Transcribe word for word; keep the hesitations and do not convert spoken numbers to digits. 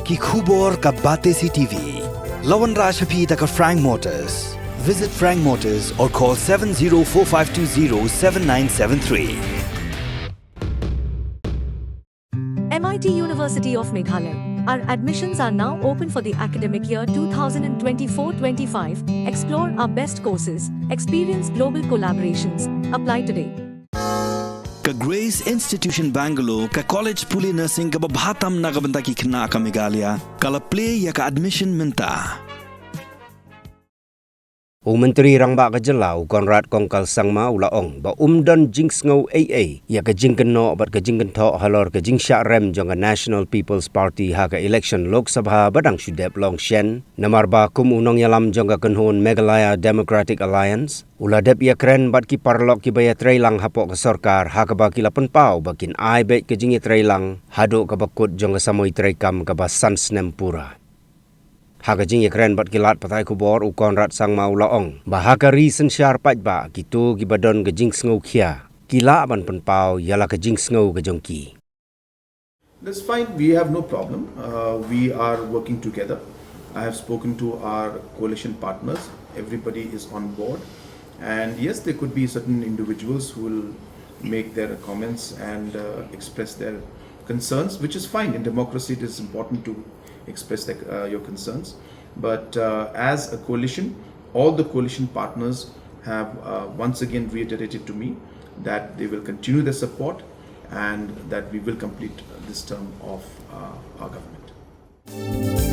Ki khubor ka Batesi T V. La wanrah sha phi da ka Frank Motors. Visit Frank Motors or call seven zero four five two zero seven nine seven three. M I T University of Meghalaya. Our admissions are now open for the academic year two thousand twenty-four twenty-five. Explore our best courses, experience global collaborations. Apply today. Ka Grace Institution Bangalore, ka college pule nursing kaba bha tam na ka bynta ki khynnah ka Meghalaya, ka la plie ïa ka admission mynta. U Myntri Rangbah ka Jylla u Conrad Kongkal Sangma u la ong ba um don jingsngew ei ei ïa ka jingkynnoh bad ka jingkynthoh halor ka jingshah rem jong ka National People's Party ha ka election Lok Sabha ba dang shu dep long shen, namar ba kum u nongïalam jong ka kynhun Meghalaya Democratic Alliance, u la dep ïakren bad ki paralok kiba ïatreilang hapoh ka sorkar ha kaba ki la pynpaw ba kin ai beit ka jingïatreilang haduh kaba kut jong ka samoi treikam kaba san snem pura. Ha ka jingïakren bad ki lad pathai khubor, u Conrad Sangma u la ong ba ha ka ri synshar paidbah, kito kiba don ka jingsngewkhia ki lah ban pynpaw ïa la ka jingsngew ka jong ki. That's fine. We have no problem. Uh, we are working together. I have spoken to our coalition partners. Everybody is on board. And yes, there could be certain individuals who will make their comments and uh, express their concerns, which is fine. In democracy, it is important to express their, uh, your concerns. But uh, as a coalition, all the coalition partners have uh, once again reiterated to me that they will continue their support and that we will complete this term of uh, our government.